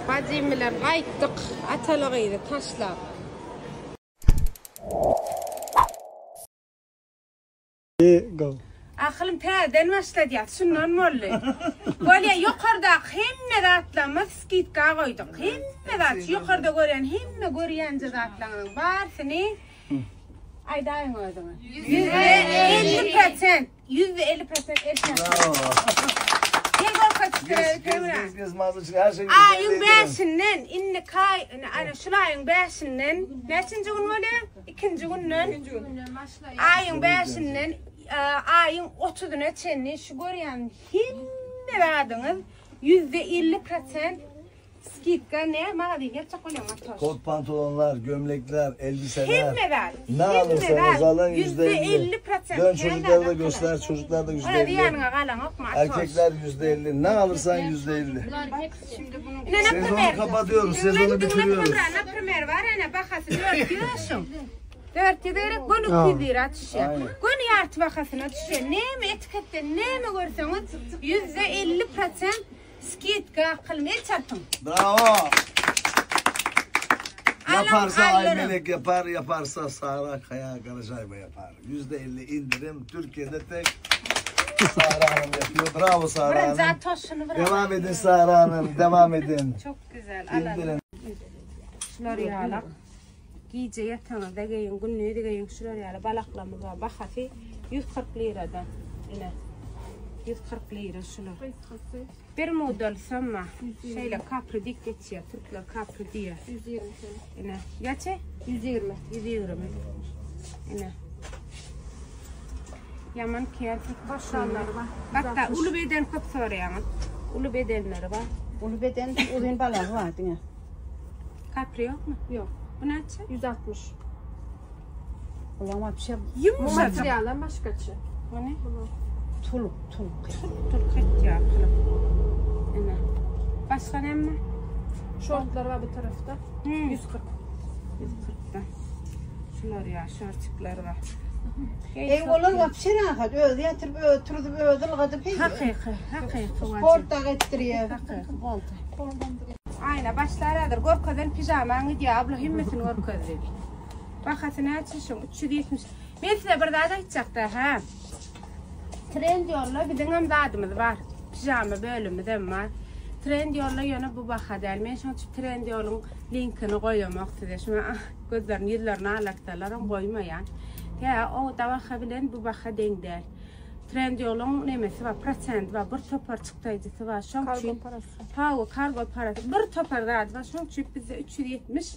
Bajym bilen gaýtdyk, ataly gyzy taşlap. Go. Ahylym täzeden başladýas, şundan boldy. Bolýa, ýokardaky hemme zatlarymyz skidka goýduk. Hemme zat, şu ýokarda görýän hemme görýänje zatlaryňyzyň barysyny aýdaýyň özüňiz. 150%. 150% erkek. Bravo. Gel görkezip Gez, gez, Semra. gez, gez mağaza için her şey Aýyň %50 indirim. bäşinden, indiki aý, ine, ana şul aýyň bäşinden, näçinji gün bolýar? Ikinji günden. Aýyň bäşinden, e, aýyň otuzyna çenli şu görýän hemme zadyňyz %50 skidka ne magazin geljek bolýar Matoş. Kot pantolonlar, gömlekler, elbiseler. Hemme zat. Ne hemme alırsanız zat alın %50. %50 Dön çocuklara da göster, çocuklar da Ona %50. diýeniňe galanok mu? Erkekler %50. Ne alırsan %50. Ne Sezonu kapatıyoruz, sezonu bitiriyoruz. Naprimer var ana bahasy 400 şuň. 400 gerek göni 200 lira düşýär. Aynen. Göni ýarty bahasyna düşýär. Näme etiketde näme görseňiz %50 skidka akylym el çarpyň. Bravo. Yaparsa Alan Aymelek yapar, yaparsa Sara Kaya Karacayba yapar. %50 indirim Türkiye'de tek Sara Hanım yapıyor. Bravo Sara Birinci Hanım. toşunu bırak. Devam edin Sara Hanım, devam edin. Çok güzel. Alalım. İndirin. Şular ýalak. Gije ýataňyzda geýin, gündiz geýin, şular ýaly balaklamyz bar. Bahasy 140 liradan. Ine. 140 lira şular. Bir model sama. Şeýle kapri dik geçýär. Türkler kapri diýär. 120 Ine. Geçe? 120. 120. Ine. Yaman kıyafet Başlanları var. Hatta ulu beden köp soraýaňyz. Ulu bedenleri bar. Ulu beden uzun balağı var diňe. Kapri yok mu? Yok. Bu näçe? 160. Ulan vapşe Yumuşacık. Materialdan başkaçı. Bu ne? tuluk tuluk. Dur kıt ya kılıp. Ine. Başka ne mi? Şortlar var bu tarafta. Hmm. 140. 140'da. Şular ya, şorçuklar var. Ey olar vapşe rahat. Özü yatırıp özü turup özü ılgadyp hey. Hakyky, hakyky Sport da ettirýär. Hakyky boldy. Ayna başlaradyr. Görkezen pijamaň gidýär. Abla hemmesini görkezdi. Bahasy näçe şuň? 370. Men size bir zat aýtjakda, ha. Trendyolda biziň hem zadymyz bar. Pijama bölümimiz hem bar. Trendyolda ýöne bu baha däl. Men şoň üçin Trendyoluň linkini goýamak size. Şuna ah, gözlerini ýüzlerini alarsalar hem goýmaýan. Tä o da baha bilen bu baha deň däl. Trendyoluň nemesi bar, prosent bar, bir topar çykdaýjysy bar. Şoň Kargo üçin parası. Hawa, kargo parasy. Bir topar zat bar. Şoň üçin bizde 370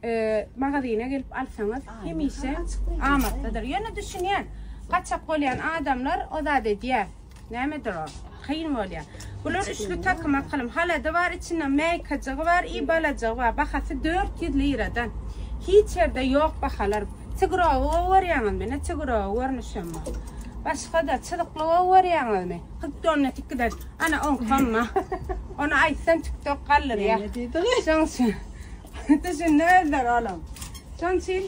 e, magazine gelip alsaňyz hemişe amatlydyr. Ýöne düşünýän, gaçak bolýan adamlar o zat edýär. Nämedir o? Kyn bolýar. Bular üçlü takım akylym. Halady bar, içinde meýkajygy bar, i balajygy bar. Bahasy 400 liradan. Hiç ýerde ýok bahalar. Tigrowy görýäňizmi? Ne tigrowy görnüşem bar. Başga da çyzykly görýäňizmi? 40 tonna tikiden. Ana on komma. Onu aýtsam TikTok galdyrýar. Ne diýdi? Şoň üçin. Düşündi özleri oğlum. Şoň üçin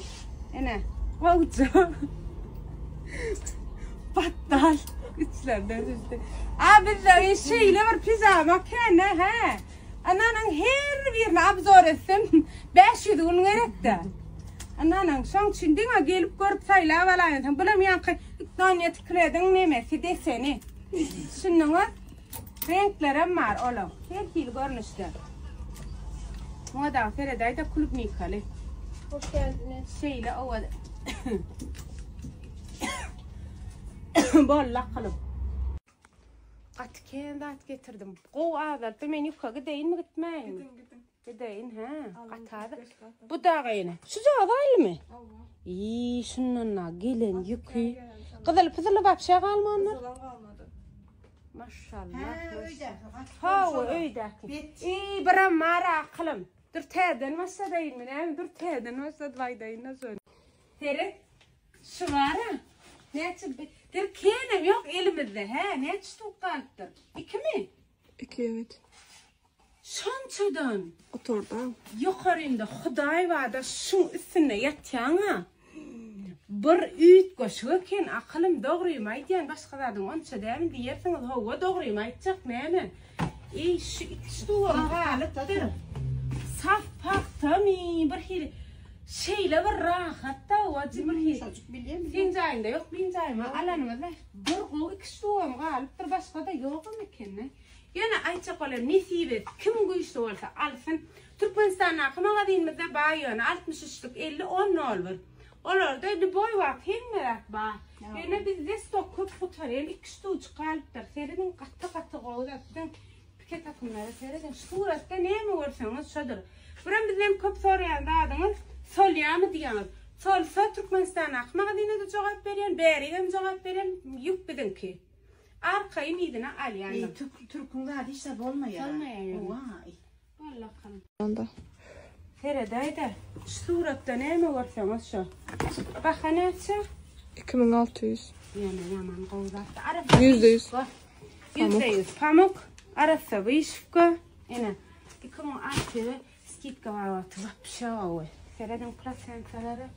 ene gowja. Battal içlerden düşdi. A bizde şeýle bir pijama kene he. Ananyň her birini abzor etsem 500 gün gerekdi. Ananyň şoň üçin diňe gelip görüp saýlap alaýyn. Bulam ýaňky ikdoniýa tikledin nemesi deseni. Şunuňa reňklerem bar olam. Her hil görnüşde. Muňa da seredäý-de klubnikaly. Hoş geldiniz. Şeýle owa. Bolla kylyp. Gaty kän zat getirdim. Gowy azaltdy. Men ýuka gideýinmi, gitmäýinmi? Gidin gidin. Gideýin, hä. Alın, Gaty az. beş kat. Bu dagy ýene. Şu jaga aýlymy? Iý, şundan da gelen ýüki. Gyzyl pyzyly wapşe galmandyr. Kızılan kalmadı. Maşallah. Ha öýdäki. Hawa, öýdäki. Iý, biram mara akylym. Dur täzeden başladaýyn näme? Dur täzeden başladyp aýdaýyn da şony. Seret. Şu bara. Näçe bir kenem ýok elimizde, hä? Näçe ştuk galypdyr? Iki mi? İki evet. Şonçadan. Oturdu. Ýokarynda Hudaý barda şuň üstünde ýatýaňa. Bir üýtgeşik eken, akylym dogrymy aýdýan, başga zadyň onça dämi diýersiňiz, hawa dogrymy aýtjak näme? Eý, şu ştuwam galypdyr. Saf pagtamy bir hili şeýle bir rahat-da wajy bir hili. Çocuk bilýän. Seň jaýyňda ýok, meň jaýyma alanymyzda bir gowy iki ştuwam galypdyr, başga-da ýogam eken-de. Ýöne aýtjak bolýan nesip et, kim güýçli bolsa alsyn. Türkmenistandaky magazynymyzda bar ýöne 63-lük 50 10 01. Olarda lýuboý wagt hemme zat bar. Ýöne bizde stok köp gutarýan iki ştuçik galypdyr. Serediň gaty gaty gowy zat. Biziň pike takymlara serediň. Şu suratda näme görseňiz şodur. Birem bizden köp soraýan zadyňyz solýamy diýýäňiz. Solsa Türkmenistandaky magazyna-da jogap berýän, bärigem jogap berýän, ýük biziňki. Arkaýyn yzyna alýandyr. Eý türk türküň zady hiç zat bolmaýar. Bolmaýar ýöne. Waý. Wallakam. Onda. Seredäýdä. Şu suratda näme görseňiz şo. Baha näçe? 2600. Ýöne ýaman gowy zat. Arassa %100. %100 pamuk. Arassa wyşywka. Ene 2600 skidka bar wagty wapşe gowy. Serediň prosentlara.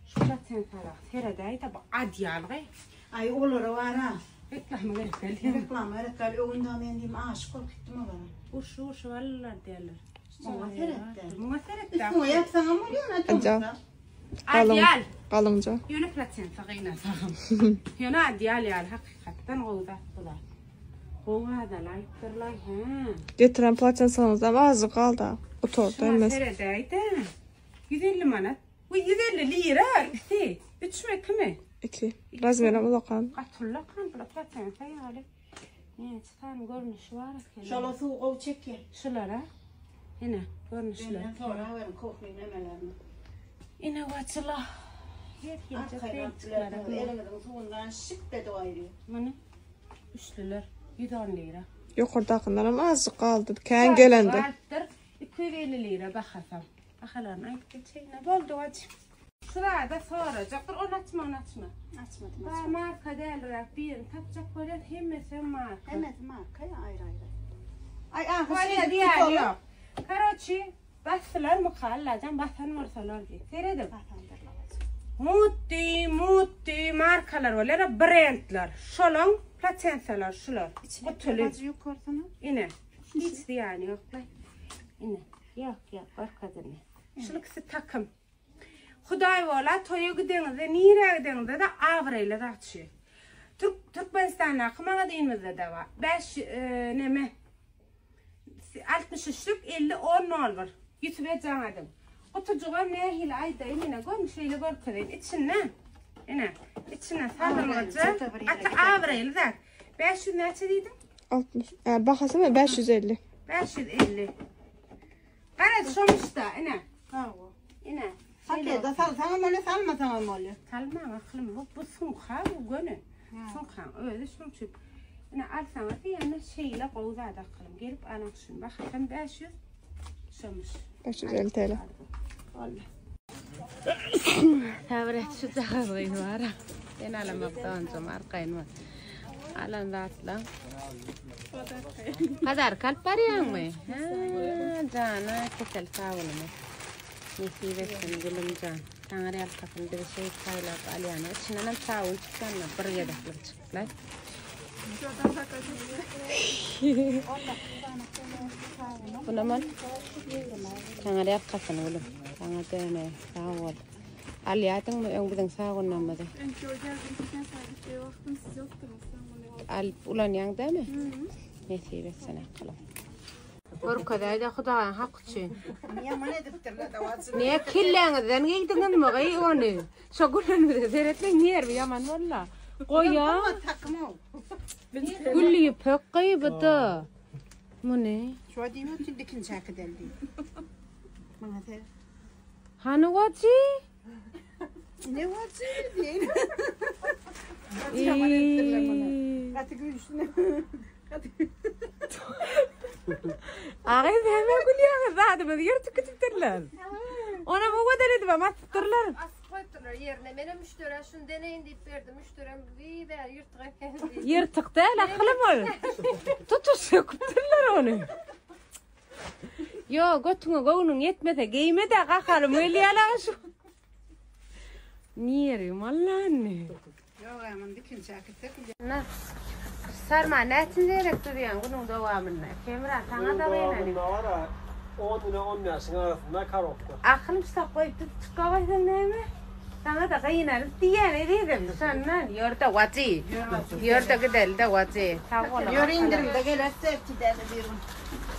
Şu prosentlara seredäýdä bu adyýalgy. Aý olara bara. Reklama gerek däl. Reklama gerek däl. Öwün da men diýim aşyk bolup gitdim olara. Urşy urşy alyrlar diýerler. Muňa seretde. Muňa seretde. Üstüňe ýapsaňam bolýar, Adyýal. Adyýal. Galyňja. Ýöne prosente gynasagam. Ýöne adyýal ýaly hakykatdan gowy zat bu zat. Gowy adalaýypdyrlar, hä. Getiren platensaňyzdan azajyk galdy. Gutardy Şuňa hemmesi. seredäýdä. 150 manat. Bu 150 lira ikisi. Üçmi, ikimi? Iki. Razmerem ulakan. Gaty ulakan bular platensa ýaly. Näçe sany görnüşi bar eken. Şola suw gowy çekýär. Şulara. Ine, görnüşler. Benden soraberiň kuhnyň nemelerini. Ine waçyla. Her hilje Arkaýyn alyp bilersiňiz. Eliňiziň suwundan şik de doýry. Muny üçlüler 110 lira. Ýokardakyndanam azajyk galdy. Kän gelende. Galypdyr. 250 lira bahasy. Bahalaryny aýdyp geçeýin. Boldy wajy. Sırada sorajak. Dur onu açma onu açma. Açmadım Ba açmadım. marka dälräk birini tapjak bolýan hemmesi marka. Hemmesi marka ya ayrı ayrı. Ay ah Bolýa diýýän ýok. Karoçi basdylar mukallajan basan bolsalar diý. Seredip. Mutti, mutti markalar bolýar, brendler. Şolaň platensalar şular. Gutuly. Acı yukarısına. Ine. Hiç zyýany ýok. Ine. Ýok, ýok, görkezilme. Şul ikisi takym. Hudaý bola toýa gideňizde, nirä gideňizde-de abraýly zat şu. Türk Türkmenistandaky magazynymyzda-da bar. 5 e, neme 63-lük 50 10 01. Ýüsübe jaň ediň. Gutujygam nähili aýdaýyn ine görün şeýle görkezeýin. Içinde ine içine salyngyja gaty abraýly zat. 500 näçe diýdiň? 60. E, bahasy mı? 550. 550. Garaz şomuş-da ine. Hawa. Ine. Pakete salsaňam bolýar, salmasaňam bolýar. Salmaň aklym bu, bu suňka bu göni. Suňkaň özi şuň üçin. Ine alsaňyz ýene şeýle gowy zat akylym. Gelip alyň şuny. Bahasam 500 şomuş. 550 TL. Boldy. Sabır et şu jagazgyny bar. Sen alamak donjum arkaýyn bol. Alan zatla. Pazar alyp barýaňmy? Ha, jana kesel sag bolma. Nesip etsin gülüm jan. Taňry ýalkasyn bizi şeýdip saýlap alýany. Içinden hem sabun çykýanlar bir gezeklik çykdylar. Bunam al. Taňry ýalkasyn gülüm. Saňa döne, sag bol. Alýardyňmy öň biziň sabunlarymyzy? Çünki o geldim geçen serviste baktım siz yoktunuz. Sen bunu Alyp ulanýaň dämi? Nesip etsin akylym. Görkezäýde Hudaýyň haky üçin. Yaman edipdirler de wajy. Ne kelläňizden geýdiňizmi gyý ony? Şo gülünüze seretmeň nerwi ýaman bolla. Goýa Takım o. gülli ýüpek gyý bu da. Muny Şu diýip ötün dikin çaky deldi. Bana ser. hany wajy? Ne wajy diýin. Yaman edipdirler bana. Gaty güýçli. Gaty Agy näme gülýäňiz zadymyzy ýyrtyp gidipdirler. Ona bu kadar edip hem atypdyrlar. Asyp koyupdurlar yerine. Menem müşterä şunu deneyin deyip verdim. Müşterem bir ber yırtık eken diye. Ýyrtyk däl akylym ol. Tutuş söküpdirler ony. Yo, götüňe göwnüň ýetmese geýme de gaharym gelýär şu. Niýerim Allahny. Yok aman dikin çaky tek. Na. Sarma näçinji gezek düzýäň günüň dowamynda? Hemra saňa-da gynanýan. Dowamynda bar-a, on ile on bäşiň arasynda korobka. Akylym ştap goýup düzüp çykabaýsaň näme? Saňa-da gynanyp diýýän ezizim. Şondan ýör-de wajy. Ýör-de gideli-de wajy. Sag boluň. Ýör indirimde geleris ertidäde bir gün.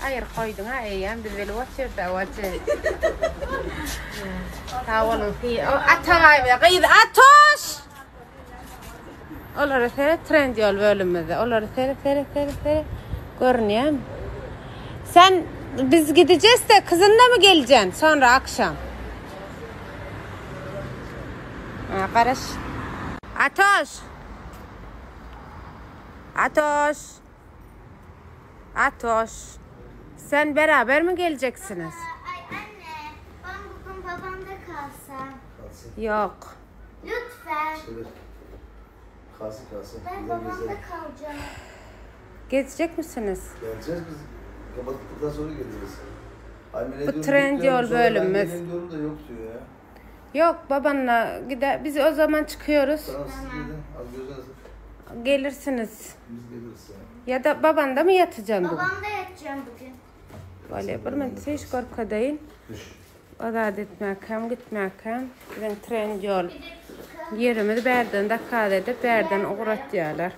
Aýyr goýduň-a eýýäm biz bilip otyrys-a wajy. Sag boluň. Atabaý bilen gyz Atoş! Olara seret Trendyol bölümimizde. Olara seret seret seret seret. Görünýärmi? Sen biz gideceğiz de kızınla mı geleceksin sonra akşam? Ha, garaş. Atoş. Atoş. Atoş. Sen beraber mi geleceksiniz? Ay anne, ben bugün babamda kalsam. Yok. Lütfen. Çevir. Kalsın kalsın. Ben Bize babamda gezelim. kalacağım. Gezecek misiniz? Geleceğiz biz. Kapattıktan sonra geliriz. Ay, ben Bu diyorum, trend bekliyorum, yol sonra ben bölümümüz. geleyim diyorum da yok diyor ya. Yok babanla gider. Biz o zaman çıkıyoruz. Tamam siz gidin. Az gözünüzü. Gelirsiniz. Biz geliriz ya. Ya da babanda mı yatacaksın bugün? Babamda yatacağım bugün. Bolýar. Bir minut hiç gorkadaýyn. Azat etmäkäm, gitmäkäm biziň Trendyol ýerimiz bärden zakaz edip, bärden ugratýarlar.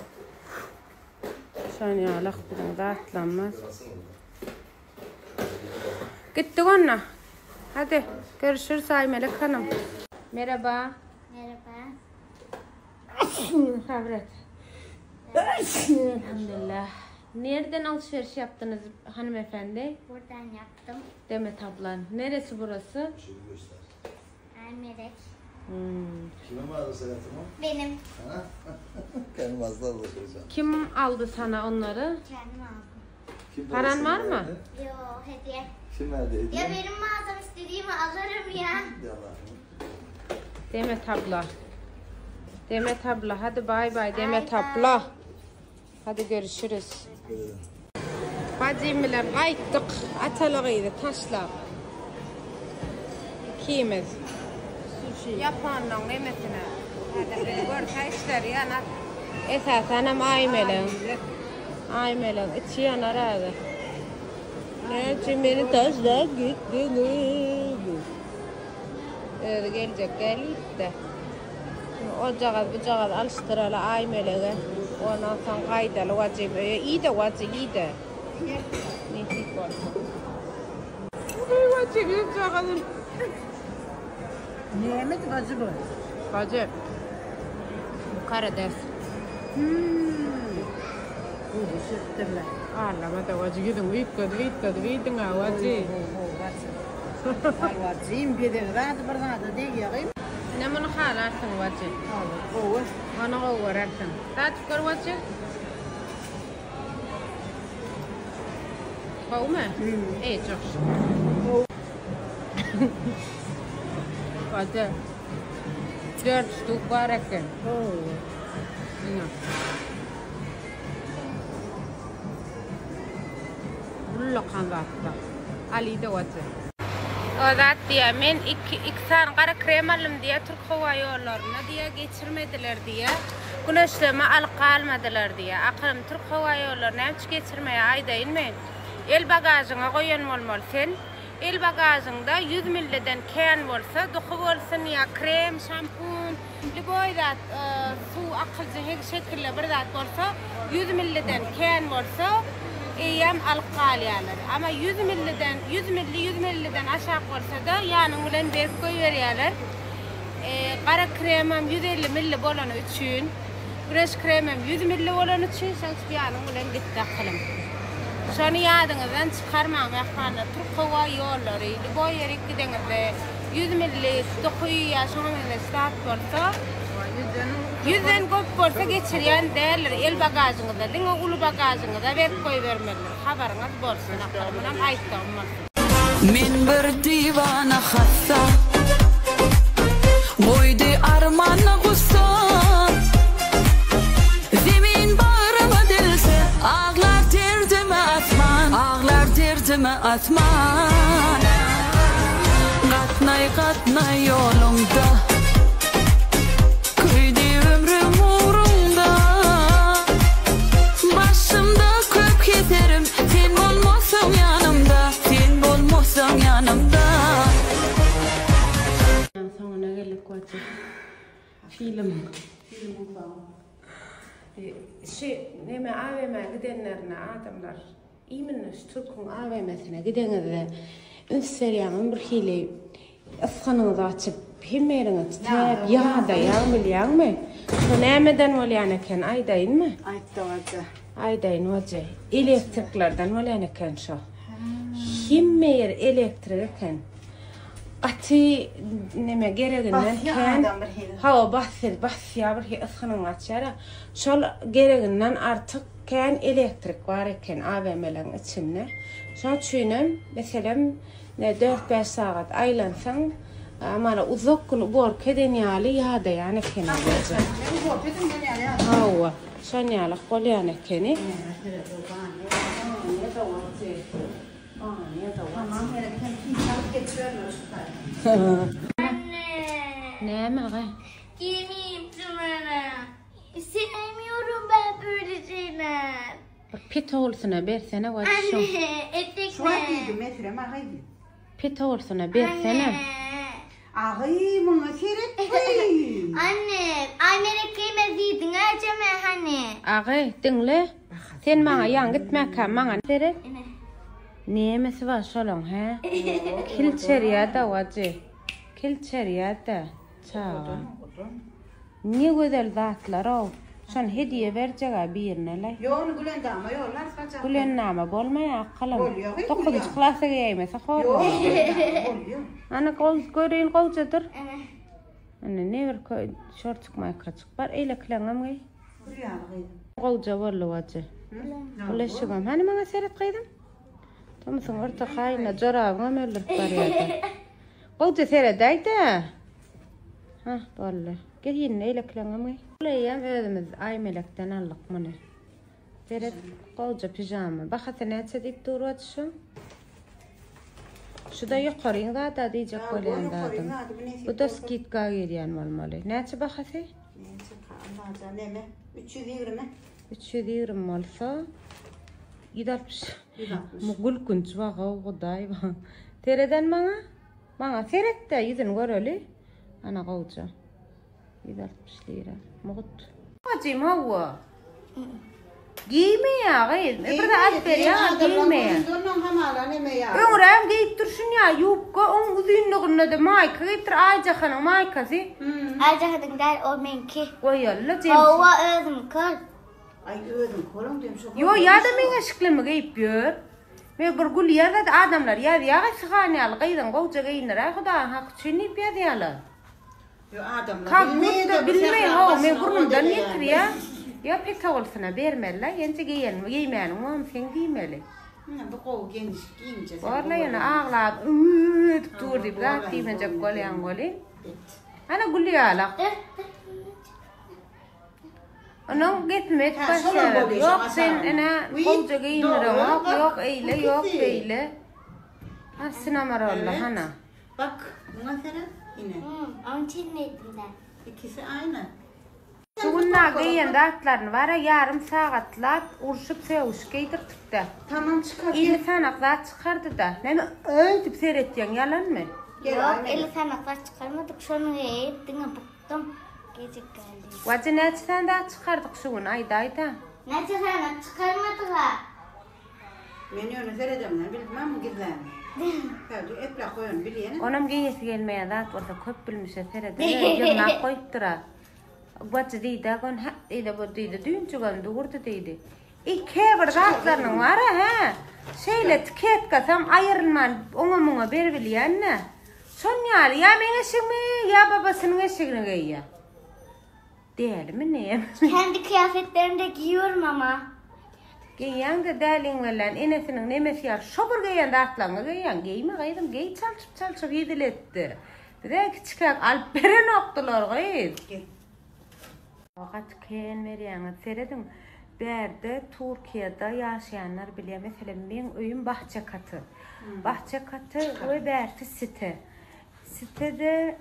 Şon ýalak biziň zatlarymyz. Gitdik onda. Hadi görüşürüz Aýmelek hanym. Merhaba. Merhaba. Sabret. Elhamdülillah. Nereden alışveriş yaptınız hanımefendi? Buradan yaptım. Demet ablan. Neresi burası? Şunu göster. Ermelek. Kime mi alırsa hayatım o? Benim. Ha? Kendim hasta alışverişim. Kim aldı sana onları? Kendim aldım. Kim Paran parasını var mı? verdi? Yo hediye. Kim verdi hediye? Ya benim mağazam istediğimi alırım ya. Yalan. Demet abla. Demet abla hadi bay bay Demet abla. Hadi görüşürüz. Bajym bilen gaýtdyk ataly gyzy taşlap. Ikimiz. Ýaponyň nemesine. Häzir bizi görse içleri ýanar. Esasanam Aýmelegiň. Aýmelegiň içi ýanar häzir. Näme üçin meni taşlap gitdiňiz? Özi geljek geldi. Şimdi ojagaz bujagaz alyşdyraly Aýmelege. Ondan soň gaýdaly wajyp öýe. Iý-de wajy iý-de. Nesip bolsa. Eý wajyp ýüzjagazym. Näme bajy bu? Bajy. Mukaddes. Hmm. Guruşupdyrlar. Allama-da wajy ýüzüňi üýtgedip üýtgedip iýdiň-ä wajy. Al wajym bezegi zady bir zada degýär. Ine muny halarsyň wajy. Gowy. Ony gowy görersiň. Dadyp gör wajy. Gowumy? Eý çok şükür. Wajy. Dört ştuk bar eken. Ine. Ullakan zatlar. Alyda wajy. O zat diýýär, men iki, iki sany gara krem aldym diýýär, Türk howa ýollarynda diýýär, geçirmediler diýýär. Güneşleme alyp galmadylar diýýär. Akylym, Türk howa ýollary näme üçin geçirmeýär aýdaýynmy? El bagažyňa goýan bolmaly sen. El bagažyňda 100 milliden kän bolsa, duhy bolsun ýa krem, şampun, Lýuboý zat, suw akyjy her şekilde bir zat bolsa, 100 milliden kän bolsa, eýýäm alyp galýarlar. Amma 100 milliden, 100 milli, 100 milliden aşak bolsa-da, ýanyň bilen berip goýberýärler. Gara kremem 150 milli bolany üçin, güneş kremem 100 milli bolany üçin, şoň üçin ýanyň bilen gitdi akylym. Şony ýadyňyzdan çykarmaň mähribanlar, Türk howa ýollary, lýuboý ýerik gideňizde, 100 milli duhy ýa şoňa meňzeş zat bolsa, ýüzden köp bolsa geçirýän däldir el bagažyňyzda, diňe uly bagažyňyza berip goýbermelidir, habaryňyz bolsun ahyry, munam aýtdygym bolsun. Men bir diwana hassa Goýdy armana gussa Zemin bagryma dilse Aglar derdime asman Aglar derdime asman Gatnaý gatnaý ýoluňda Köýdi ömrüm ugruňda. Film. Şu neme AWM-ä gidenlerine adamlar iminne şu türküň AWM-sine gideňizde üns berýäňizmi bir hili ysgynyňyzy gaçyp hemme ýeriňiz titräp ýadaýaň bilýäňmi? Şo nämeden bolýan eken aýdaýynmy? Aýt dogaja. Aýdaýyn hoja. Elektriklerden bolýan eken şo. Hemme ýer elektrik eken. Gaty neme gereginden Basýar kän. adam bir hili. Hawa basýar, basýar bir hili ysgynyň gaçýar. Şol gereginden artyk kän elektrik bar eken AWM-leriň içinde. Şoň üçinem meselem ne 4-5 sagat aýlansaň hamala uzak gün uborka eden ýaly ýadaýan ekeni. Men uborka edin gelýän ýaly. Hawa, şon ýalak bolýan ekeni. Tamam gerek sen hiç alyp geçiberme şu Anne. Näme aga? Giymeyeyim şunları. Sevmiyorum ben böyle şeyler. Bir pet oglusyna bersene wah şu. Anne etek Şu wagt diýdim Mesrem aga diýdim. Pet oglusyna bersene. Anne. Agy muňa seret goý. Anne, ay melek giymez diýdiň ejeme hani. Agy diňle. Sen maňa ýan gitmäkä maňa seret. Ine. Nemesi bar şolaň hä? Kilçerýä-de wajy. Kilçerýä-de çaga. Ne gözel zatlar-ow. Şony hediýe berjeg-ä birine-le. Ýok ony Gülendama ýollarys gaçak. Gülendama bolmaýar akylym. Bolýa gyz Dokuzynjy klasa geýäýmese hor Ýok bolar. Gülendama bolýa. Ana gowy göreýin gowjadyr. Ine. Ine ne bir şorçuk maýkajyk bar. Eýlekileňem geý. Gül ýaly gyzym. Gowja boldy wajy. Bul eşigem. Hany maňa seret gyzym. Tomusyň orta haýyna jorabyňam öldürip barýardy. Gowja seredäý-dä. Hah, boldy. Gel ýene eýlekileňem geý. Bul eýýäm özümiz Aýmelekden aldyk muny. Seret, gowja pijama. Bahasy näçe diýip dur wajy şoň? Şu-da ýokaryň zad-a diýjek bolýan zadym. Bu-da skidka girýän bolmaly. Näçe bahasy? Näçe Allajan neme? 320. 320 bolsa 160. 160. Bu gülkünç baha Hudaý. Sereden maňa. Maňa seret-de ýüzüni göreli. Ana gowja. 160 lira. Mugt. Hajym hawa. Giýmeýär gyz. Bir de alyp berýär, giýmeýär. Öňräm geýip durşun ýa ýubka, oň uzynlygynda-da maýka geýipdir, Aýjahanyň maýkasy. Aýjahanyň däl, o meňki. Goýaly-la Jemşit. Hawa, özüňki ol. Aý, özüňki bolan diýdim şo. Ýo, ýa-da meň eşiklimi geýip ýör. Men bir gülýär-de adamlar ýazýar-aý sygan ýaly gyzyň gowja geýindir-aý Hudaýyň haky üçin diýip ýazýarlar. Kak budda bilmeý how men burnumdan getirýä. Ýa petogulsyna bermeli-la ýenje geýenimi geýmäniň bormy seň diýmeli. Ine bu gowy geniş giňje sen. Borla ýöne aglap üňňü edip dur diýip zat diýmejek bolýaň welin. Ana gül ýalak. Onuň gepimi edip başlaýar. Ýok sen ene gowja geýindireňok, ýok eýle, ýok beýle. Ha sinamarolla hana. Bak, muňa seret, ine. Onuň üçin etdim-dä. Ikisi aýna. Şu gün dagy geýen zatlaryny bar-a ýarym sagatlap urşup sögüşip geýdirtipdi. Tamam çykar. Eli sanak zat çykardy-da. Näme öýdüp seretýäň ýalanmy? Ýok, eli sanak zat çykarmadyk, şony geýip diňe bukdum. Gejik geldi. Wajy näçe sany zat çykardyk şu gün aýdaý-da. Näçe sanak çykarmadyk-a. Men ýöne seredemden bildim a muň gizlänini. Säwdi epläp goýanyny bilýän. Onam geýesi gelmeýän zat bolsa köp bilmişe seredene ýygnap goýupdyra. Wajy diýdä gon hä diýdi bu diýdi düýnjügem durdy diýdi. I käbir zatlarynyň bara hä şeýle tiketkasam aýrylman oňa muňa beribilýän-dä. Şon ýaly ýa meň eşigimi ýa babasynyň eşigini geýýä. Dälimi näme? Kendi kıyafetlerimi de giyiyorum ama. Geýýäň-de däliň wellän enesiniň nemesi ýaly şo bir geýen zatlaryňy geýýäň. Geýme gyzym, geý çalşyp-çalşyp hezil etdi. Bize kiçikäk alyp berenokdylar gyz. Gaty kän berýäňiz. Serediň, bärde Türkiýede ýaşaýanlar bilýär. Meselem, meň öýüm bahçe katy. Bahçe katy we bärsi site. Sitede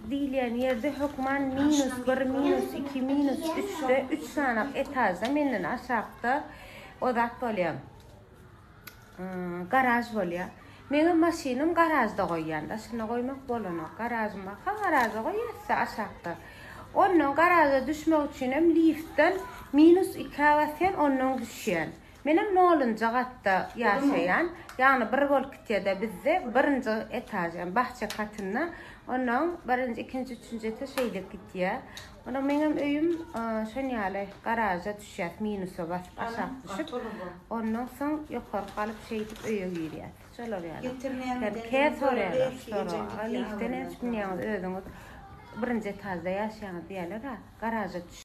diýilýän ýerde hökman minus bir, minus iki, minus üçde, üç sany etažda menden aşakda o zat bolýar. Garaž bolýar. Meňem maşynym garažda goýýan. Daşynda goýmak bolanok. Garažym barka garažda goýýas-da aşakda. Ondan garaža düşmek üçinem liftden minus ikä basýan, ondan düşýän. Menem nolunjy gatda ýaşaýan. Ýagny bir bolup gitýär-de bizde birinji etaž, ýagny bahçe katynda. Ondan birinji, ikinji, üçünji etaž şeýdip gitýär. Ondan meňem öýüm şon ýaly garaža düşýäs, minusa basyp aşak düşüp. Ondan soň ýokary galyp şeýdip öýe girýäs. Şolar ýaly. Kä soraýarlar, soraga. Liftden näçe münýäňiz özüňiz birinji etažda ýaşaýaňyz diýýärler-ä. Garaža düş.